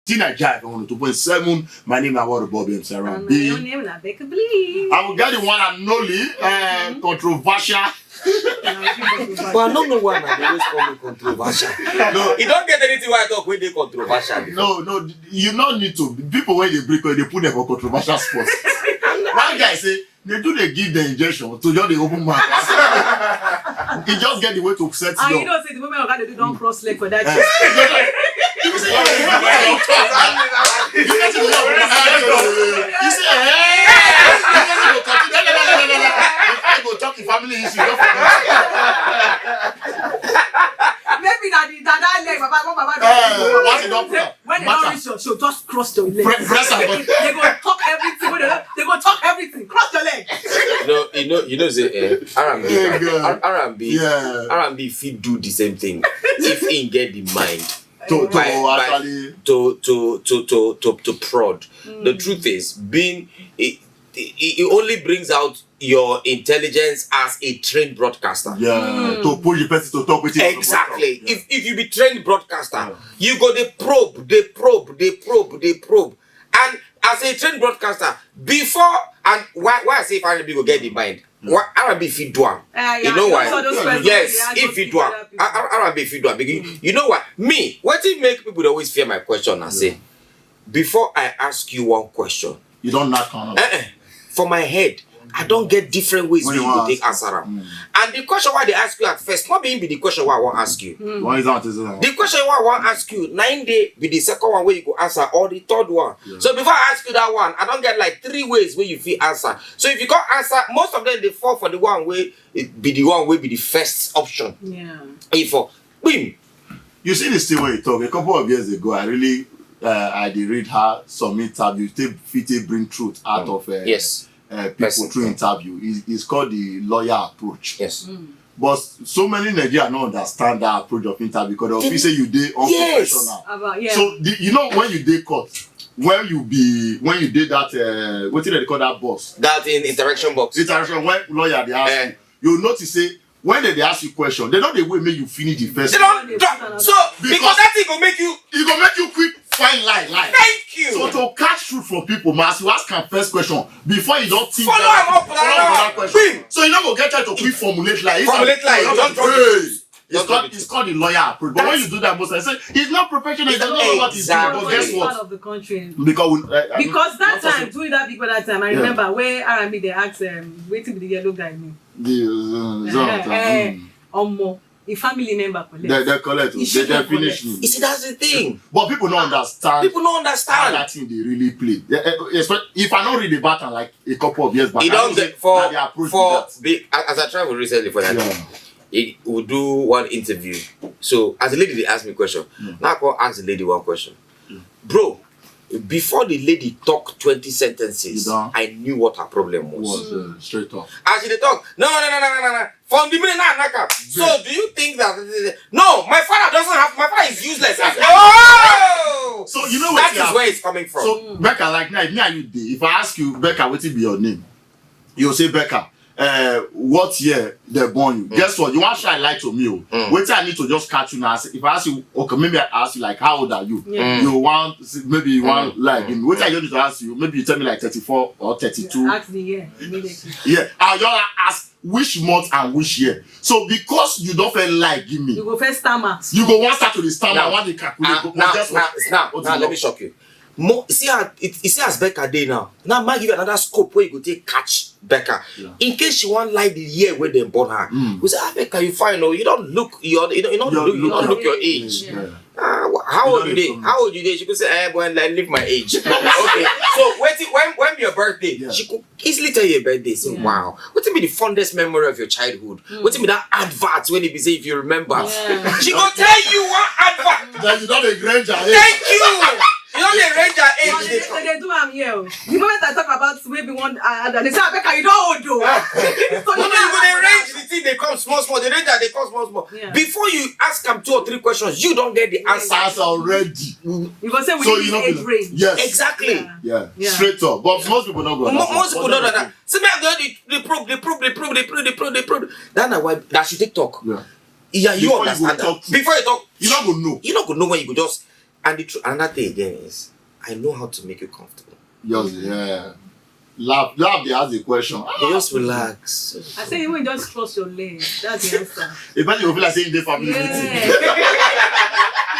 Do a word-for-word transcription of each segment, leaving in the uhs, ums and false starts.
Tina Jai from one oh two point seven. My name is Award Bobby, I'm Sarah And my B. Real name is Becca Blee. I will get the one and only uh, controversial. But I don't know why na dey always call me controversial. No, you don't get anything why I talk wey dey controversial. No, no, you no need to. People when they break, they put them for controversial sports. One guy say they do they give the injection to just the open mouth. He just get the way to set and you up. Know say the moment oga dey do don cross leg for that chair. You see, you see, eh? You go talk, you go talk the family issue. Don't forget. Maybe na the dada leg, baba, baba, baba. Eh, once you don put am, when they don reach your show, just cross your leg. Press am. They go talk everything. When they, they go talk everything. Cross your leg. No, you know, you know, say eh, R and B, R and B, yeah. R and B fit do the same thing if he get the mind to, to by, actually by, to, to, to, to, to, to prod. Mm. The truth is, being it, it, it only brings out your intelligence as a trained broadcaster. Yeah, mm. To push the person to talk with you. Exactly. Yeah. If if you be trained broadcaster, yeah. You go the probe, the probe, the probe, the probe. And as a trained broadcaster, before and why why I say if R and B go get the mind, why R and B fit do am? Uh, yeah, you know why? Yes, if fit do am. R and B fit do am. Because you know why? Me, what it make people dey always fear my question and say, before I ask you one question, you don't knock on. Eh, eh, for my head, I don't get different ways wey you go take answer am. Mm. And the question why they ask you at first, not being be the question why I won't ask you. Mm. Why is that? The question why I won't ask you, nine day be the second one where you go answer, or the third one. Yeah. So before I ask you that one, I don't get like three ways where you feel answer. So if you can't answer, most of them they fall for the one where it be the one where be the first option. Yeah. If for boom. You see this thing when you talk a couple of years ago, I really uh, I did read her some interview. They fit bring truth out mm. Of uh, yes. Uh, people person. Through interview. It's, it's called the lawyer approach. Yes. Mm. But so many Nigerians don't understand that approach of interview because they feel say you dey unprofessional. Yes. About, yeah. So the, you know when you dey court, when you be when you did that uh, what did they call that boss? That in interaction box. Interaction when lawyer they ask uh, you, you notice say when they, they ask you question, they don't they will make you finish the first. They don't. So because, because that thing go make you. It go make you quick. Fine line, line. Thank you. So to catch truth from people, man, as you ask am first question before you don't think follow am up for that question. So you no go get time to quick formulate line. Formulate line. You don't drop it. It's called, it's called the lawyer approach. But when you do that, most I say it's not professional. It's not what it's doing. But guess what? Part of the country. Because we, uh, because that time, during that big that time, I remember where R and B they asked um, waiting with the yellow guy name. The uh, uh, uh, Omo. A family member collect. They, they collect. They, they finish me. You see, that's the thing. But people don't understand. People don't understand how that thing they really play. If I don't read the pattern like a couple of years back, it don't get for for the, as I travel recently for that. Yeah. It will do one interview. So as the lady they ask me question, mm. Now I go ask the lady one question. Mm. Bro, before the lady talk twenty sentences, I knew what her problem was. Was, uh, straight up. As she dey talk, no, no, no, no, no, no, no. From the minute now, knock am. So do you think that? No, my father doesn't have. My father is useless. Oh! So you know that is where it's coming from. So Becca, like now, if me and you dey, if I ask you, Becca, what be your name? You say Becca. Uh, what year they born you? Mm. Guess what? You want shine light to me. Oh. Mm. Wait till I need to just catch you now. If I ask you, okay, maybe I ask you like, how old are you? Yeah. Mm. You want maybe you want mm. Like mm. Wait till I need to ask you. Maybe you tell me like thirty-four or thirty-two. Ask the year immediately. Yeah, I just ask which month and which year. So because you don't feel like give me, you go first stammer. You go one start to the stammer. Now, one the calculate. Now, now, now, now let me shock you. More, see how it, you see as Becca dey now. Now, man, give you another scope where you go take catch Becca. Yeah. In case she want like the year where they born her, mm. We say, ah, Becca, you fine, oh, you don't look, you don't, you don't, you don't look, you don't look your age. Yeah. Ah, how old you dey? How old you dey? She could say, eh, boy, I leave my age. Okay, so wait, when when your birthday? Yeah. She could easily tell you your birthday. Say, yeah. Wow, what be the fondest memory of your childhood? Mm. What be that advert when it be say if you remember? Yeah. She go tell you one advert. That you don't regret. Thank you. You know they range her age. They, they, they do am here. The moment I talk about maybe one, uh, they say, Becca, you don't old though. So no, no, you go they range the thing. They come small, small. They range that. They come small, small. Yeah. Before you ask them two or three questions, you don't get the answer. Answer already. You go say we so need you know age range. Yes. Exactly. Yeah. Yeah. Yeah. Straight up. But most people don't go. Most people don't know that. See me, I go the the probe, the probe, the probe, the probe, the probe, the probe. That's why that should take talk. Yeah. Yeah, you understand that. Before you talk, you not go know. You not go know when you go just And the truth, another thing again is, I know how to make you comfortable. Just yeah. Laugh, laugh. They ask the question. You just relax. I say even just cross your leg. That's the answer. If person go feel like saying the family Yeah. meeting.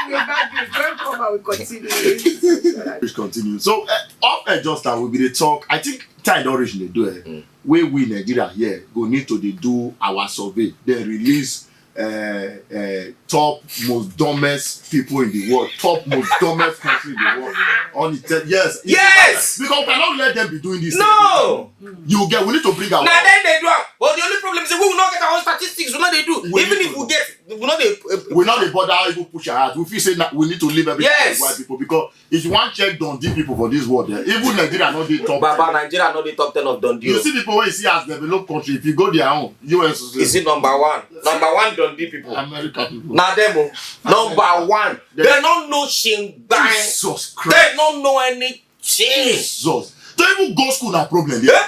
We back with welcome and we continue. Please continue. So uh, off air just now we be dey talk. I think time don reach dey do it. Mm. Wey we Nigeria here go need to dey do our survey. Then release uh, uh, top most dumbest people in the world, top most dumbest country in the world. On the ten, yes, Yes! Because we cannot let them be doing this. No! You get. We need to bring our. Na dem dey do am, but the only problem is say we will not get our own statistics. We no dey do. We Even need if to we get, we no dey. Uh, We not dey bother even push our heart. We feel say na, we need to leave everything Yes. to white people because if you want check Don D people for this world, eh, even Nigeria not dey top. Baba, Nigeria no dey top ten of Don D. You see people wey you see as developed country, if you go their own, U S Is it number one? Number one Don D people. America people. Na dem o. Number one. They no know shingbai. Jesus Christ. They no know anything. Jesus. To even go school na problem. Yeah.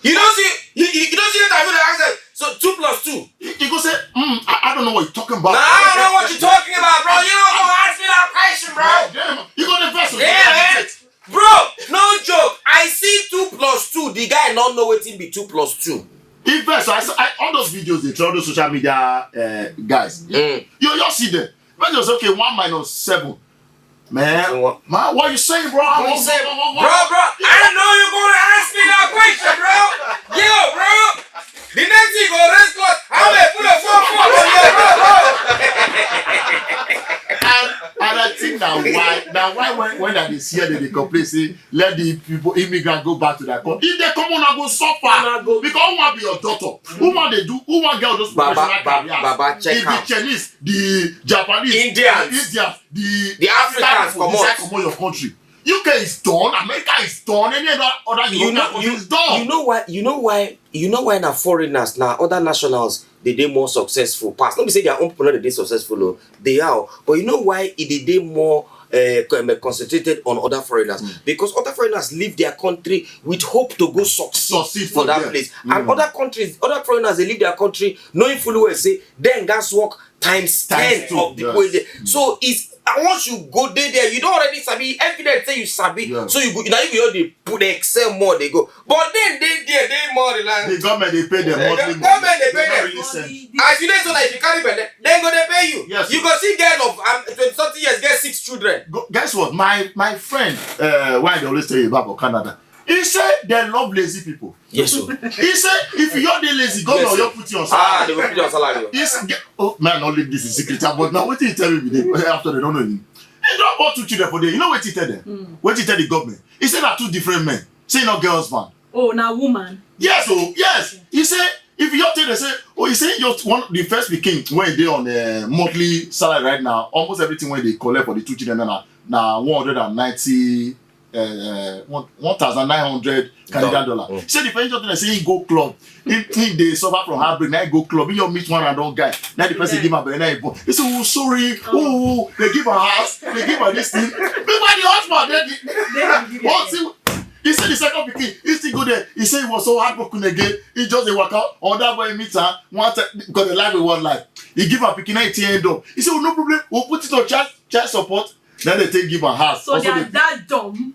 You don't see. You, you, you don't see the time when they ask them. So two plus two. You, you go say, mm, I, I don't know what you're talking about. Nah, I don't know what you're talking about, bro. You don't go ask me that question, bro. Damn, you go the first. Yeah, man. Bro, no joke. I see two plus two. The guy not know wetin be two plus two. In fact, so I, saw- I all those videos they throw on the social media uh, guys. Mm. You you see them. When you say okay, one minus seven, man, So what? Man, what you saying, bro? What you say, bro? Bro, bro, I know you gonna ask me that question, bro. Yo, bro. The next thing you go raise class. How they put a four four on your bro, bro? And, and I think now why now why when when I dey see they dey complain say let the people immigrant go back to their country. If they come on, I go suffer. Una go- Because who want be your daughter? Who want they do? Who want get all those Baba, professional Baba, careers? Baba, check If the out. Chinese, the Japanese, Indians. the Indians, the The Africans people, comot. Decide comot your country. U K is done. America is done. Any other other You European know, country you, is done. you know why? You know why? You know why na foreigners, na other nationals, they dey more successful pass. Not be say their own people not dey successful, oh, they are. But you know why it dey dey more uh, concentrated on other foreigners? Because other foreigners leave their country with hope to go succeed, Succeed for for that there. Place. And other countries, other foreigners, they leave their country knowing fully well say then gas work times, Times ten two, of the yes. way they. So it's and once you go dey there, you don't already sabi evidence say you sabi. Yeah. So you go now you go dey put the excel more they go. But then they there they more relaxed. The government they pay them The monthly. government they pay They don't them. really send. As you dey so like if you carry belle, then go dey pay you. Yes. You go see girl of um, twenty something years get six children. Go- Guess what? My my friend, uh, why they always tell you about for Canada. He said they love lazy people. Yes, sir. He said if you are dey lazy, government Yes, will sir. not put you on Ah, salary. They go put you on salary. He said, oh, man, not leave this in secret, but now what did he tell me today? After they don't know him. He don't born two children for there. You know what he tell them? What he tell the government? He said that two different men. Say no girl husband. Oh, now woman. Yes, oh yes. He said if you take they say, oh, he said your one the first became when they on a monthly salary right now. Almost everything when they collect for the two children now now one hundred and ninety uh, one one thousand nine hundred Canadian dollar. He said the person just say he go club. He think they suffer from heartbreak. Now he go club. He just meet one random guy. Now the person give him a belle. Now he born. He say, oh sorry, oh they give a house, they give her this thing. Meanwhile the husband then the, Then he give what see he say the second pikin he still go there. He say he was so heartbroken again. He just dey waka on that boy meet her one time because the life wey wan life. He give her pikin na he take end up. He say oh no problem, we put it on child child support. Na dey take give her house. So Also they are dey that dumb.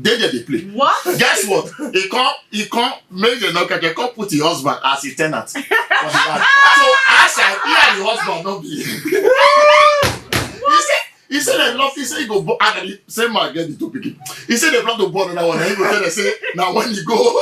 dey there dey play. What? Guess what? He come he come make the no catch come put him husband as his tenant for the house. So as I he and the husband no be. He say he say dem love he say he go born and the same man get the two pikin. He say dem plan to born another one and he go tell dem say na when he go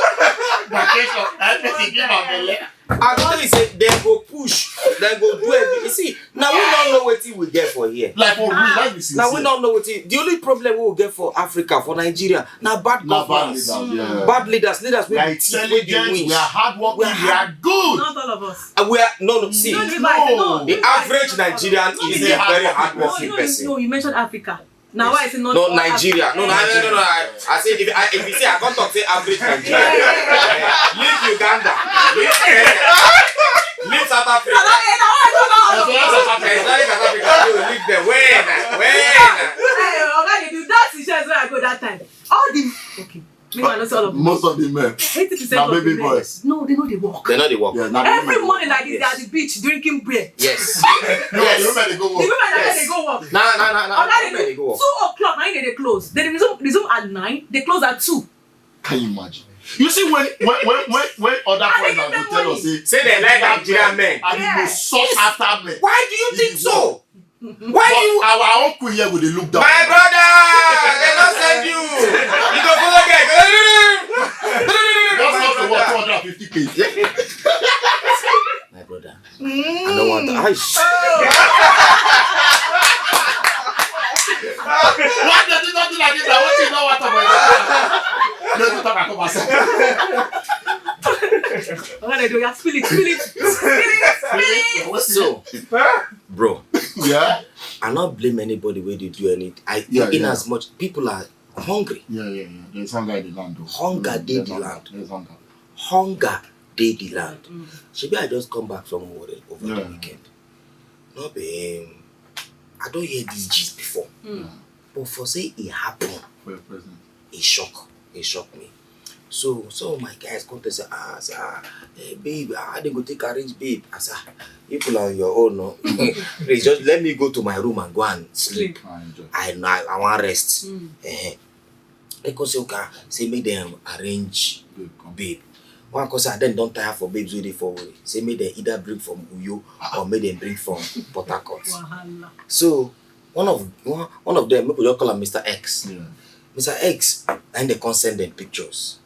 vacation na him person give am belle. I go tell you say dem go push, dem go do everything. You see, now we don't know wetin we get for here. Like for real, let's be sincere. Now we don't know wetin. The only problem we will get for Africa, for Nigeria, na bad Na bad governance. leaders, yeah. Bad leaders, leaders We are wey be thief, wey be intelligent, winch. We are hardworking, We we are are good. Not all of us. Uh, we are no no see. No, No. give us- no, The no, average no, Nigerian no, is no, a very no, hardworking no, person. No, you mentioned Africa. Now why is it not No all Nigeria. Africa? No, no, no, no, no. I, I say if I if you say I can't talk say average Nigeria. Leave Uganda. Leave Kenya. Leave South Africa. No, no, no, no, no, no. South Africa. It's not South Africa. You leave them. Where na? Where na? Hey, oga dey do that is just where I go that time. All the okay. Me I know all of them. Most of the men. Eighty percent Na of the baby men. boys. No, they know they work. They know they work. Yeah, na the Every women. morning like this, they Yes. are the beach drinking beer. Yes. No, Yes. the women dey go The work. women like Yes. they go work. Na na na na. Oga They dey dey go do work. two close. They resume, resume at nine. They close at two. Can you imagine? You see, when when when when, when other foreigners go tell us, say, Say they like Nigerian men. I mean, go sought after men. Why do you think so? Why But you? Our uncle here go dey look down. My brother, they don't send you. You go follow guy. Just not to work two hundred fifty k. My brother, I don't want to. I Why dem do nothing like this? Na wetin you no want to my brother? No, you talk about myself. What they do? Yeah, spill it, spill it, spill it, spill it. So, bro, Yeah. I not blame anybody where they do anything. I Yeah, in yeah. As much people are hungry. Yeah, yeah, yeah. There's hunger in the land, though. Hunger dey There's the hunger. Land. There's hunger. Hunger dey the land. Shebi I just come back from Owerri over the weekend. No be um, I don't hear this gist before. But for say it happen, For your presence. It shock. It shock me. So some of my guys come to say, ah, say, ah, eh, babe, ah, how they go take arrange babe? I say, ah, you people are on your own, no? Please just let me go to my room and go and sleep. I enjoy. I know I want rest. Eh. They come say, okay, say make them arrange Babe, come. Babe. One come say, I then don't tire for babes wey dey for worry. Say make them either bring from Uyo or make them bring from Port Harcourt. Wahala. So one of one, one of them, make we just call am Mister X. Yeah. Mister X, and they come send them pictures.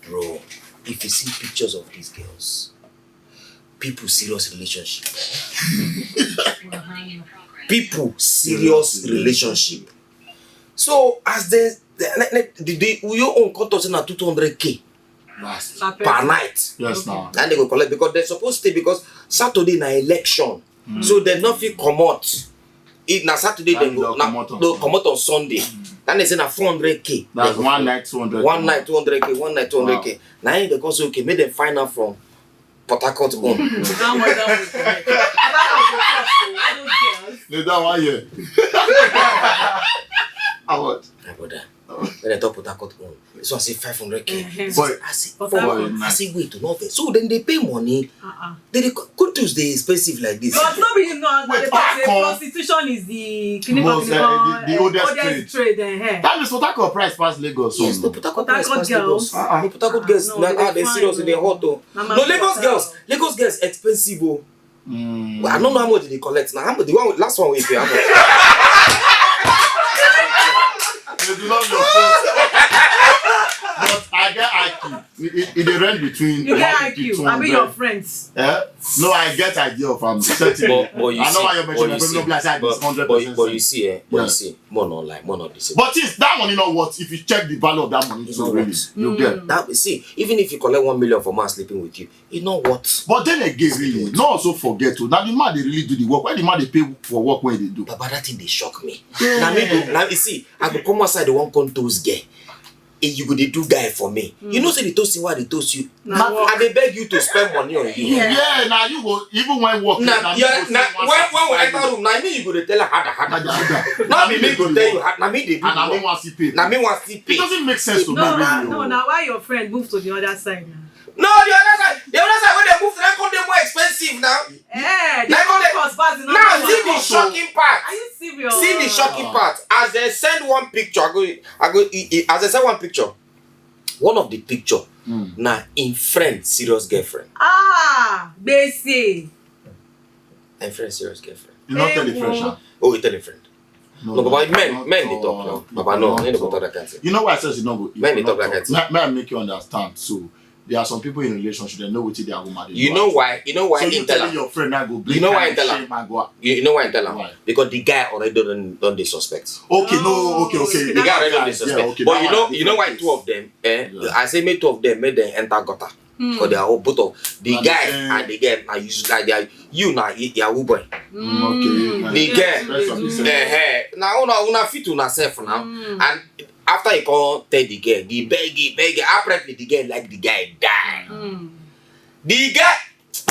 Bro, if you see pictures of these girls, people serious relationship. Wahala. People serious relationship. So as the the the, the, the Uyo own come talk say na two hundred k Last. Per per person. Night. Yes, now. And they go collect because they suppose stay because Saturday na election. So they no fit comot. If na Saturday That they is go they'll na comot on they'll Sunday. Comot on Sunday. And they say na four hundred k. That's one night, two hundred. One night two hundred k, one night two hundred k. Now they go say okay, make them find out from Port Harcourt own. That one, that one. All those girls. They don't want you. How much? My brother, when I talk Port Harcourt own, this one say five hundred k. Boy, Port But Harcourt. I say wait to not so then they pay money. Uh-uh. They dey co- good things dey expensive like this. But no be no, Wait, they how say come? Prostitution is the clinical Most, uh, the- the oldest trade. Eh. That means Port Harcourt price pass Lagos. Yes, So no Port Harcourt Port Harcourt price pass Lagos. girls. Uh-uh. No Port Harcourt girls No, na they ah they fine, serious no. they hot o. Mama No Lagos Port girls, Lagos girls expensive o. Mm. Well, I no know how much they collect now. How much the one last one we pay how much? They do not your phone. But I get I Q. It, it, it dey range between You get one fifty, I Q. I be your two hundred. Friends. Eh? No, I get idea of am. Certainly. But but you I know see, why your but mention you of see, no be like say I but, dis hundred but, percent. But you see, eh, but Yeah. You see, more not like more not the same. But it's that money not worth if you check the value of that money. It's So not really, worth. you get. That see, even if you collect one million for man sleeping with you, it's not worth. But then again, really, no also forget to now the man they really do the work. Why the man they pay for work when they do? Baba, that thing they shock me. Now me, go- now you see, I go come outside the one come toast girl. Eh, you go dey do guy for me. You know say the toasting why they toast you. Na work. I dey beg you to spend money on you. Yeah. Yeah, now you go even when work. Na na yeah, you go na see one when when we side enter room, na me you go dey tell her harder harder. Harder, harder. Na me me go tell you hard, na me dey do And I the mean work. one still pay. Na me one still pay. It doesn't make sense to me. No, na, Really, no, oh. Now why your friend move to the other side now? No, the other side, the other side wey dey move to that come dey more expensive now. Eh, the Like one they- cost pass the Now other see the one. Shocking part. Are you serious? See the shocking part. As they send one picture, I go, I go. I- I- As they send one picture, one of the picture Mm. na in friend serious girlfriend. Ah, gbese. In friend serious girlfriend. You not tell the Hey, friend, wo. sha. Oh, you tell a friend. No, Baba, men not men dey all. talk now. You Baba, no, cannot you no go talk. Talk that kind thing. You know why I said you not go. You Men dey cannot talk that kind thing. Let, let me make you understand. So there are some people in a relationship that know what their woman. They You do. Know why? You know why So he you tell telling her? Your friend now go bring You know why her he tell her? Shame and go. You, you know why he tell her? Why? Because the guy already don't don't dey suspect. Okay, no, Oh, okay, okay. okay. The guy already don't dey Yeah, suspect. okay, But that you one know, is you know why different. Two of them, eh? Yeah. I say make two of them make them enter gutter. Because they are all both of the And guy the, and the girl are use like they are you na y- yahoo boy. Mm, okay. The Yeah. girl. That's what you Eh, said. eh. Now una una fit una self now. And after he come tell the girl, the beg, he beg, apparently the girl like the guy die. The guy,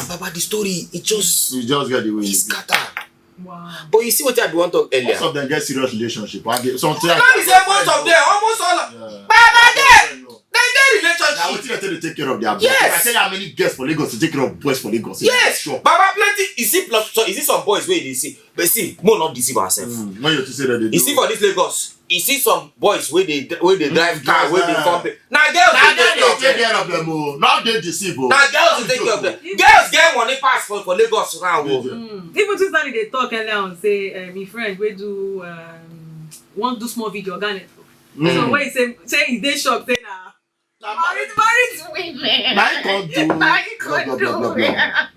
Baba, the story it just You just get the way. He You scatter. Wow. But you see what I want to talk earlier. Most of them get serious relationship. And they, sometimes. Not the same most of them, almost all. Of, Yeah. Baba, they they get Now, relationship. what you take care of their boys? Yes. I tell you how many girls for Lagos to take care of boys for Lagos. Yes, Sure. Baba, plenty You see, plus, so you see some boys wey dey see, but see, mo not deceive ourselves. Mm, when you say that they You do. see for this Lagos, you see some boys wey dey wey dey drive car, wey dey drive. Form pay. Na girls Na dey girls take take care of them. care of them o. Not dey deceive o. Na girls dey take care of them. Girls get money pass for for Lagos now o. Major. Mm. Even since Stanley dey talk earlier on say um, him friend wey do um, wan do small video oga network. So Mm. when he say say he dey shocked say na Na married married women. Na him come do. Na him come do. Blah, blah, blah, blah, blah.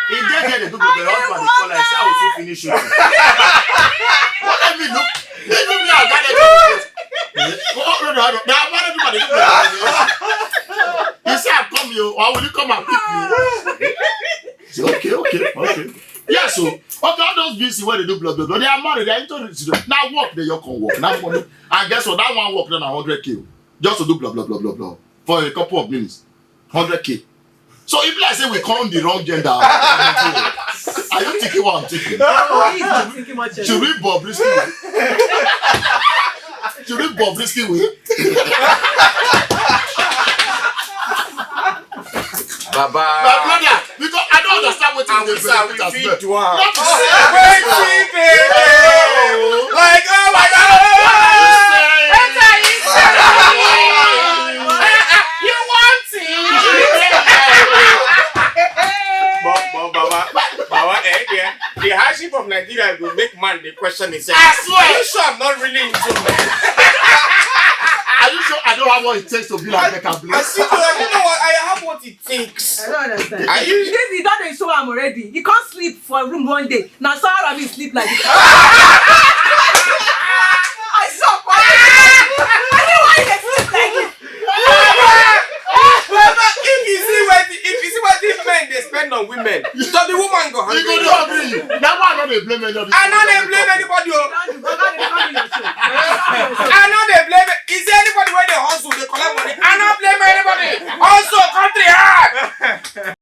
He dey there dey do blah, blah, husband dey call am say I will soon finish you. What let me look? He look me and that dey do. Oh no no no. Na married woman dey do blah, blah, blah. He say I come here, or will you come and pick me? Say okay okay okay. Yes o. Okay, all those B C wey dey do blah blah blah, they are married, they are into relationship. Na work dey your come work, na money. And guess what? That one work na hundred k o. Just to do blah blah blah blah blah for a couple of minutes. Hundred k. So e be like say we come the wrong gender. Are you thinking what I'm thinking? Should we Bobrisky? Should we Bobrisky way? Baba. My brother, because I don't understand what you dey benefit as well. Not to say Wetin dey there? Like, oh my God. What are you saying? You want it? But, but, Baba, Baba, eh, yeah. The hardship of Nigeria go make man dey question himself. I swear. Are you sure I'm not really into it? Are you sure I don't have what it takes to be like Becca Blaze? I see, but you know what? I have what it takes. I don't understand. Are you This he don dey show am already. He come sleep for room one day. Na so Arabi sleep like this. I saw. I say why you dey sleep like this? Baba, if you see wetin if you see wetin men dey spend on women, so the woman go You go hungry. do agree. That one I no dey blame anybody. I no dey blame anybody o. Don't do, Baba, dey come your show. Come your show. I no dey blame. Is there anybody wey dey hustle dey collect money? I no blame anybody. Also, country hard.